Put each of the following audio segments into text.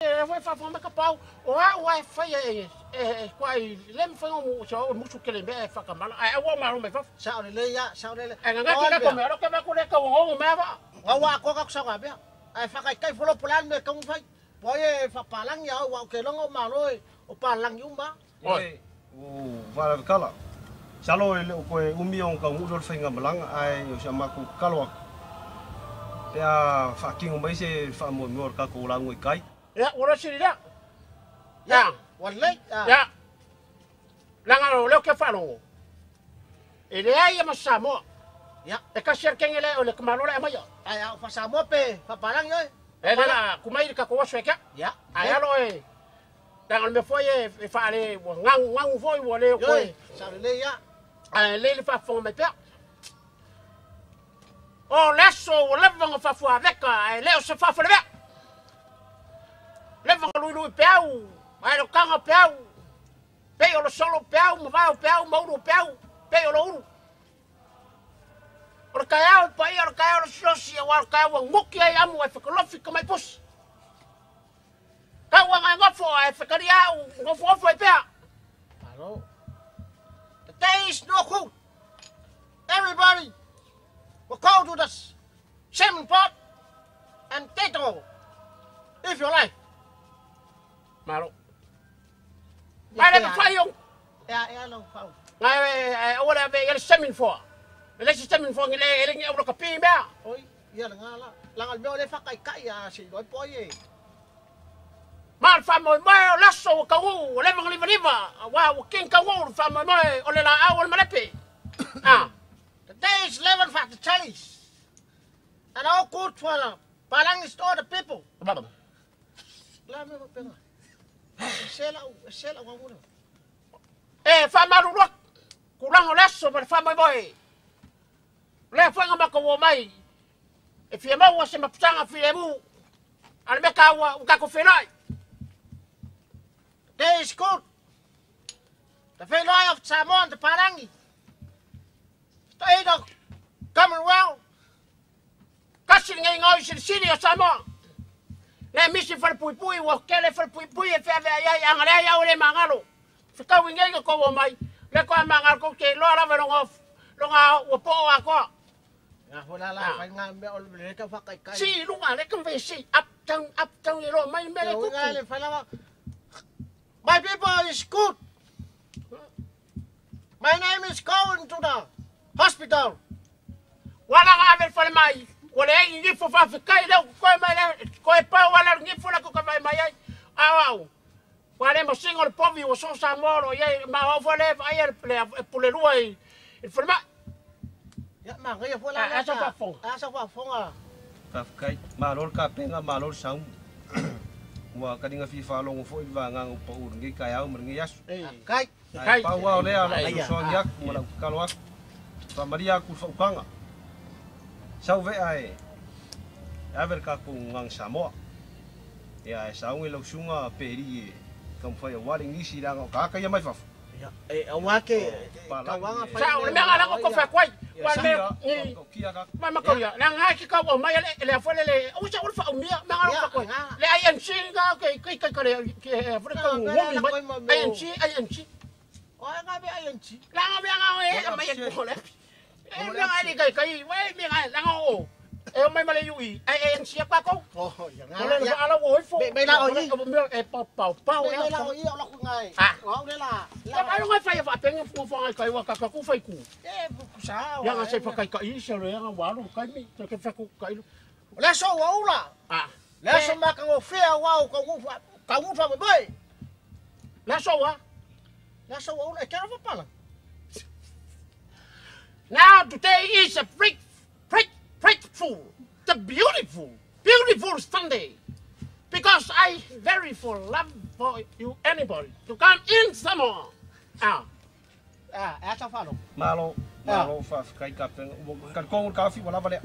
E foi fa fa ka pau o a ua e fai e e kwai le mfai o so musu kele me e fa kamala ai ua ma me fa Sa o le le ia, sa o le le. E nga ki ka ko me ro ke ba ku le ka o me va. Nga wa ko ka sa ga bea. Ai fa kai kai folo pola me ka fai. Po e fa palang ia wa ke longo malo e o palang yumba. Oi. O vala kala. Salo e le o koe umi o ka ngulo le whainga malanga ai o sia maku kalo aku. Pe a whakingo mai se wha mo mo ka ko lango i kai. Ya, ora siri la. Ya, Walai. Ya. Langa lo le ke fa lo. E le ai ma sa mo. Ya. E ka ser kenge le o le kamalo le ama ya. Ai a fa sa mo pe fa palang ia. E le la kumai ka ko waso ka. Ya. Ai alo e. Langa me foi e fa le ngang ngang foi wo le ko. Oi, sa o le le ia. Ai le le fa fo me pe. O leso o leva fa fo aveka ai le o se fa fo le. Leva lui lui peau, ai lo kanga peau. Pe o lo solo peau, ma vai o peau, ma uru peau, pe o lo uru. O le kaiao pa ia o le kaiao lo silosi, o le kaiao nguki ai amu ai whakalofi ka mai pusi. Kau anga ngofo ai whakari au, ngofo ngofo ai pea. Malo. The day is no good. Everybody will go to the same pot and take all if you like. Malo. Mai le whai ong. Ya, ya lo fa. Ngai e o le ave i le semin foa. Le se semin foa ngi le ele ngi au lo ka pi mea. Oi, ia la nga la. La ngal meo le fa kai kai ya si loi po ye. Ma fa mo mai o laso o ka u, o le vanga liva liva. Wa o king ka u fa mo mai o le la au o le malepe. Ah. The day is 11 for the Chinese. And all good for the Palang is all the people. Baba. La me pa penga. Sela sela wa muna. E fa maru lo. Kulango laso pa fa mo mai. Le fa nga maka wo mai. E fia mau se maputanga fi le mu. Ale me ka wa u ka ko felai. The day is good. The fellow of Samoan, the Palangi. The aid of Commonwealth. Kasi ngai ngoi sili sili o Samoa. Le misi fale pui pui wa kele fale pui pui e fea vea iai anga lea iau le mangalo. Whikau i ngai ko wo mai. Le koa mangalo ko ke loa lava longa longa ua po a koa. Nga ho la la fa nga me o le ka fa kai kai. Si lunga le kamwe si up down i roa mai me le kuku. Nga le fa la. My people is good. My name is going to the hospital. Wala nga ave fale mai. Wala ai ngi fo fa kai le ko mai le ko e pa wala ngi fo la ko ka mai mai ai. Au au. Wala mo singo le povi o so sa moro ye ma o fo le ai le pule lua i fo ma. Ya ma ngai fo la. A sa fa fo. A sa fa fo nga. Ka kai malo ka penga malo sau. Ua karinga fi fa longo fo i va ngang pa u ngi kai au ngi yasu. Kai. Kai pa wa le ala so ngi ak mo la kalo ak. Fa Maria ku fa ukanga. Sau ve ai. Aver ka ku ngang Samoa. Ya sau ngi lo sunga peri kam fa ya wa ngi si la ka ka ya mai fa. Ya e wa ke ka wa nga fa. Sau le mea la ko fa kwai. Wa me ni ma ma ko ya. La nga ki ka o mai le fo le le o sa o fa o mia ma nga fa kwai. Le INC nga ke ke ke le ke fo ka ngo mi mai INC INC. O nga be INC. La nga me nga e mai ko le. E me nga ni kai kai we me nga la nga o. E mai ma le UI INC pa ko. Oh ya nga. Le ala o fo. Me la o i. E pa pa pa Me la o i o la ku ngai. O le la. La ba nga fa fa penga fo fo ngai kai wa ka ku fai ku. E ku sa. Ya nga se fa kai kai se le nga wa lo kai mi te ke fa ku kai. Le so wa ula. Ah. Le so ma ka ngo fea wa o ka ngu fa ka ngu fa me. Le so wa. Le so wa ula e ke fa pala. Now today is a great, great, grateful, the beautiful, beautiful Sunday. Because I very for love for you anybody to come in Samoa. Ah. Ah, asa fa lo. Malo, malo fa kai ka penga. Ka ko ka fi wala vale.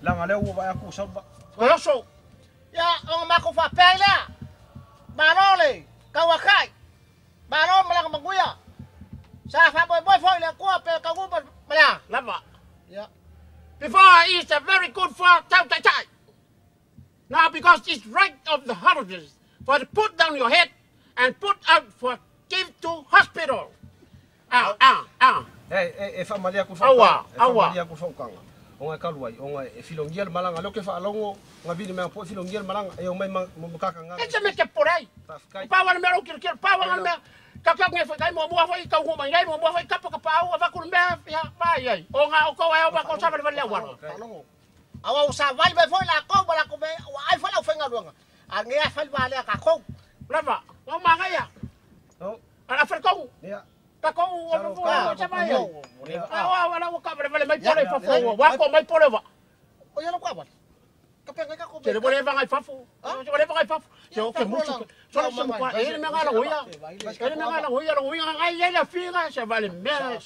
La nga le wo ba ku sa ba. Ko so. Ya, o ma ko fa pela. Malo le, ka wa kai. Malo ma la manguya. Sa fa boy boy foi le ko pe ka ngu ba la. Lava. Ya. Before is a very good for tau tai tai. Now because it's right of the holidays. For to put down your head and put out for give to hospital. Ah ah ah. E whaamalia ku Aua, e aua. whaamalia ku whaukanga. O ngai kaluai, o ngai e filongia le malanga, leo ke whaalongo, ngā vili mea po e filongia le malanga, e o mai makaka ngā. E te me ke porei. Whawhikai. Pawa le mea rau kiro kiro, pawa le mea. Ka ka ngai whai mo mua whai kau mai ngai mo mua whai kapa kapa au avaku le mea ia vai ai. O ngā o kau ai o mako sa vale vale awara. Faalogo. Aua ua savali mai foi lakou ma lakou mea ua ai foi lau faigaluega a gea fai le valea kakou. Lava, o mangaia. O, Ala whare ia. Ka kou o mo o sa vai ai. Ia. Awa wala o ka vale vale mai pole fafo. Wa ko mai pole wa. O ia lau kavali. Ka penga ka ko Te le vale vangai fafo. Te vale vangai fafo. Te o ke musu. So se mo kwa e le mea la hoia. E le mea la hoia la hoia ngai ai la figa se vale mea.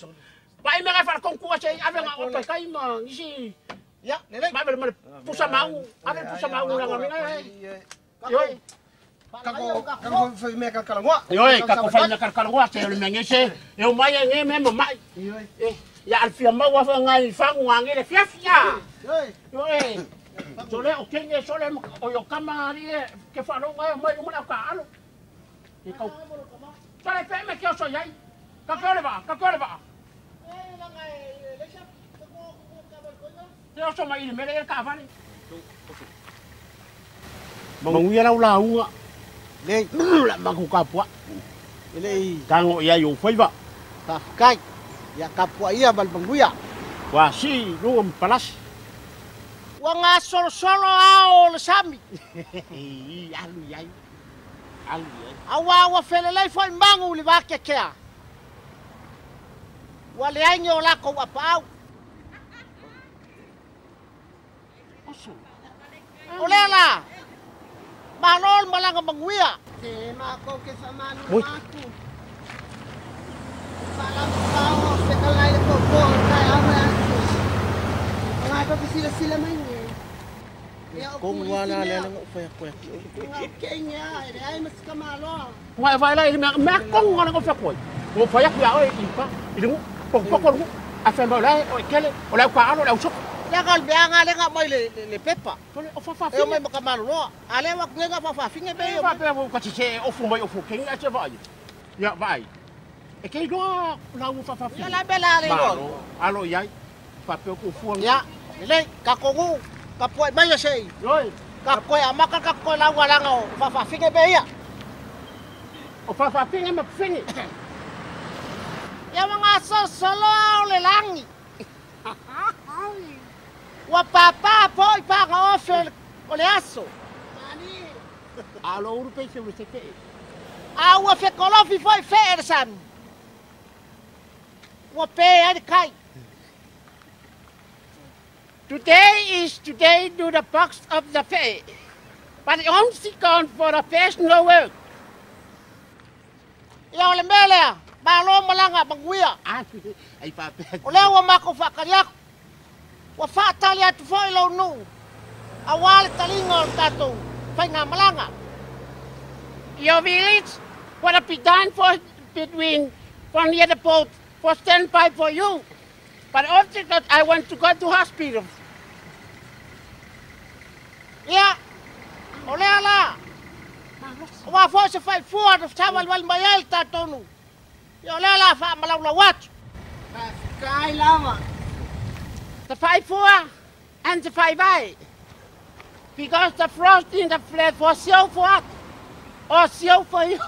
Vai mea fa konku se ave nga o kai ma isi. Ia, lelei. Vai vale pusa mau. Ave pusa mau la ngai. Yoi. Kako, kako whai mea kakalangoa. Yoi, kako fai mea kakalangoa se le mea ngese. E o mai nge me mo mai. Ioi. Ya alfia mau wa ngai fangu ngai le fia fia. Yoi. Yoi. Sole o kenge sole o yo kama ari ke whanonga e mai umana ka alo. E kau. Sole pe me ke o so yai. Ka kore ba, ka kore ba. Te o so mai le mere ka vale. Manguia lau la unga. Lei. La mangu ka pua. Lei. Tango ia yo faiva. Faafetai. Ia kapua ia ma le manuia. Wa si lunga palas. Ua gasolosolo ao o le sami. Alu iai. Alu iai. Auā ua felelei foi magu i le vakeakea. Ua leai o lakou apaau. Oso. O lea la. Malo le malaga manuia. Te mako ke whamanu Oi. māku. Whaalamu pāo, whekalai le pōpō, kai au mai atu. O ngā papi sila sila mai nge. Ia o Kongu ku ala isi le mea. le ngo fai koe. Ngā kenge a, e re ai masika maloa. Wa vai lai mea mea kongu ngana ko fa koi. Mo fa yak ya oi ipa. Ilu pok pok ko. A fa mo lai o kele o lai ka alo lai sok. Le ga le anga le ga mai le pepa. Tole o fa fa E o mai maka maloloa. A le wa ngenga fa fa finge be E fa pe mo ka tse o fu mai o fu kenga se vai. Ya vai. E ke loa la u fa fa fi. Ia la be la le Malo, alo iai. Fa pe ko fu. Ia, lelei, ka kongu, ka pua mai ia sei. Oi, Ka koe amaka ka koe lau alanga o fa fa finge be ia. o fa fa finge ma finge. Ia wanga solosolo ao le langi. Ua pāpā po i pāga ofe o le aso. Alo uru pe se se fe. A ua fekolofi foi fe e le sami. Ua pē ai le kai. Today is today do the box of the fair. But only gone for the first no work. Ia o le mea lea, malo malaga manuia. Ah, ai fa pe. O lea ua mako whaakari aku. Ua whaatali atu foi lau nuu. A wā le talinga o le tātou whainga malanga. Your village what be done for between from near the boat for standby for you. But also that I want to go to hospital. Ia, o lea la. O wā foi se whai fua na whawalwal mai ai le tātou nuu. Ia o lea la wha malaulau atu. Whawhikai lava. The 5-4 and the 5-8. Because the frost in the flat for show for us or show for you.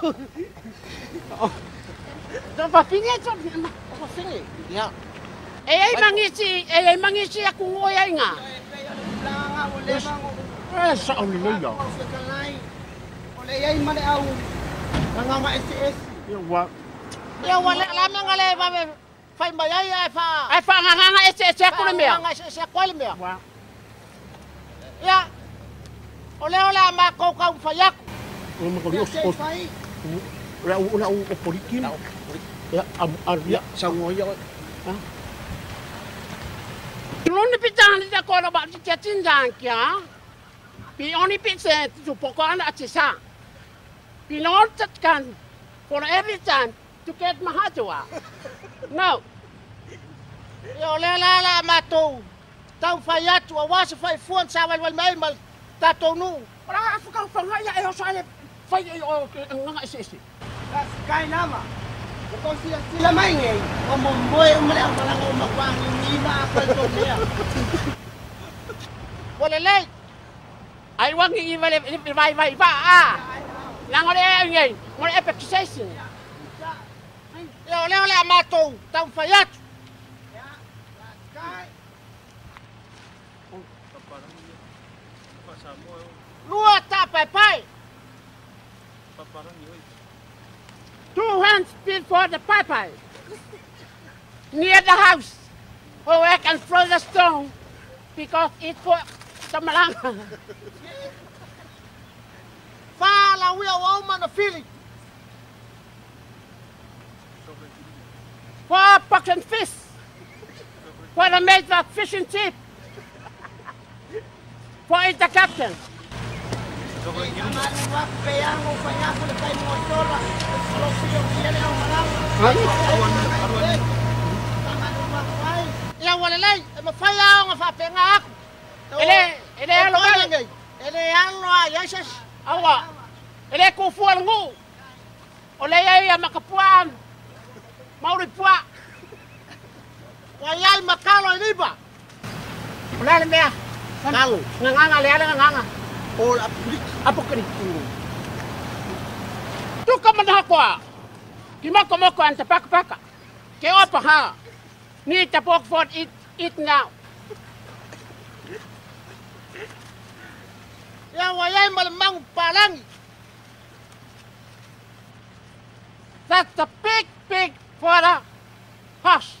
So fa finge so O wha Ia. E ai mangisi, e ai mangisi aku ngoi ai ngā. E pei o le pulanga o le mango. E sa o le leia. O whekalai. O le iai male au. Nga ma esi esi. Ia wa. Ia wa le la menga le wawe whai mai ai e wha. Ai wha nganga ese ese aku le mea. Nganga ese ese aku le mea. Wa. Ia. O lea o lea mākou kau whai aku. O ma ko Ia o te o whai. la o la o poliki. Ia am ar ia. Sa ngoi ia. Loni pitani da kola ba ti tin dan kia. Bi oni pit se tu poko ana ati sa. Bi non tat kan for every time to get mahatua. No. Ia o lea la la mātou. Tau whai atu a wasa whai fuan sa walwal mai mal tātou nuu. Ora afu ka whanga ia e o sa le Fai ai o nganga ese ese. Kai nama. Ko sila sila mai ngai. O mo moe o male amalanga o makwangi ni ma apa to mea. Wala lei. Ai wangi i vale vai vai va a. Langa le ngai, mo le exercise. Ia o lea o le a matou taumafai atu. Lua tapaepae. 2 hands before the paepae. Near the house. Oh, I can throw the stone because it's for the malanga. Fala uia o au mana fili. 4 bucks and fish. For the mate of fish and chip. For it the captain. Ia ua lelei, e mafai aoga faapega aku. E le alo ai. E le alo ai ai sesi. Aua, e le kufua le nguu. O le iai ia makapua mauri pua. Ua iai makalo i liba. O le ale mea. Kalo. Nganganga le ale nganganga. O le apuriki. Apuriki. Tuka manaha koa. Ki moko moko an te paka paka. Ke opa ha. Ni te pork for eat now. Ia ua iai ma le mangu palangi. That's the big, big for the horse.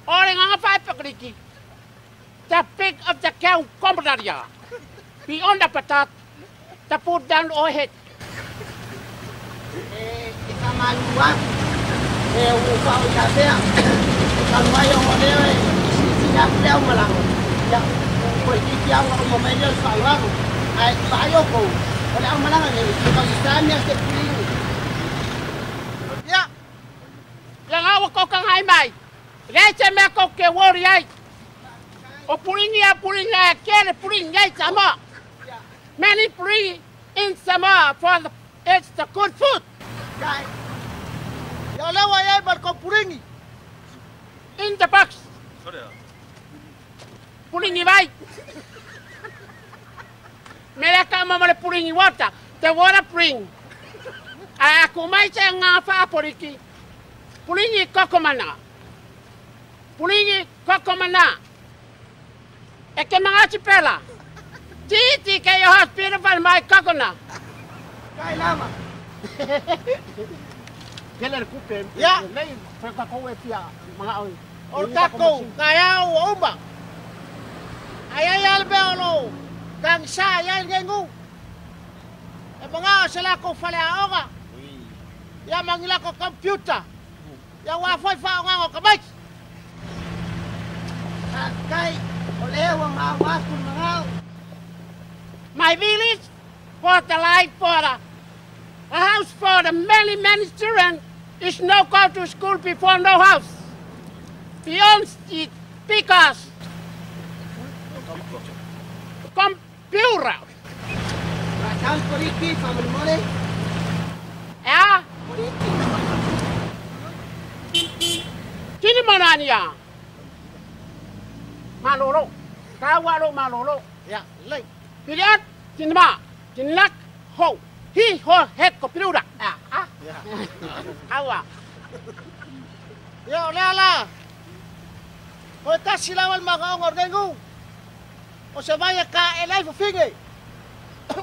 O le nganga whaepakriki. The pig of the cow comraria. Beyond the patat, the put down or head. E kamalua, e ufa o ia e kalmai o leo e sina pleu malango. Ia ko i ki au o mo mei o whaurago. Ai whaio kou. O le au malanga nei, ko i sami a te pulingi. Ia. Ia ngawa ko kang hai mai. Le te mea ko ke wori ai. O pulingi a pulingi a kere pulingi ai Samoa. Many pulingi in Samoa for the, it's the good food. Ia o lea iai ma le kou pulingi. In the box. Pulingi vai. Me le ka mama le pulingi water. The water bring. A ku mai te ngā whaaporiki. Pulingi kokomana. Pulingi kokomana. E ke mangati pela. Titi ke yo hospital mai kokona. Kai lama. Kele kupe. Ia. Nei whakakou e pia mga oi. O le takou kaiau o uma. Ai ai ale mea o lo kagisa ai ai lenei gū. E magao se lakou faleaoga. Ia magi lako computer. Ia ua foi faaaogaga o kamaiti. Kai o lea ua maua aku magao. My village for the life for the a house for the many, many children is no go to school before no house. Beyond it because computer. Rakau poriki whamalimole. Ea? Poriki. Tini manania. Malolo. Kawalo malolo. Ia, lei. Piliat, tinma, tinlak, ho. Hi ho head computer. Ah, ah. Awa. Ia o lea la. O e tasi lawa le magaoga o lenei gū. O se vai e ka e lai fafine.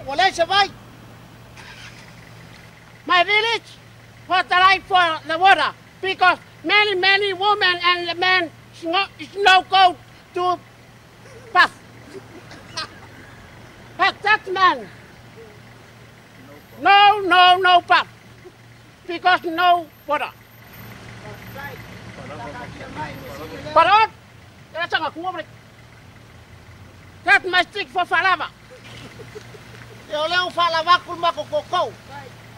Ua leai se vai. My village for the life for the water because many, many women and the men is no go to bath. But that man, no, no, no bath because no water. Parot, that my stick for falava. Ia o lea ua faalavaku le mako kokou.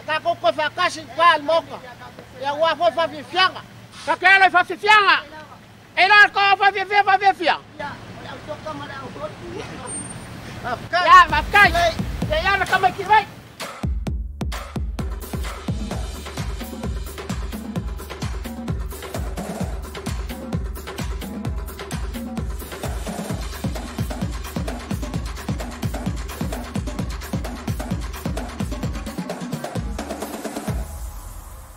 Takou koe faakasi i pa le moka. Ia ua foi faafiafiaga. Kakelo i faafiafiaga. E la ko faafiafia faafiafia. Ia, o le autoka ma le autotu. Faafetai. Ia, faafetai.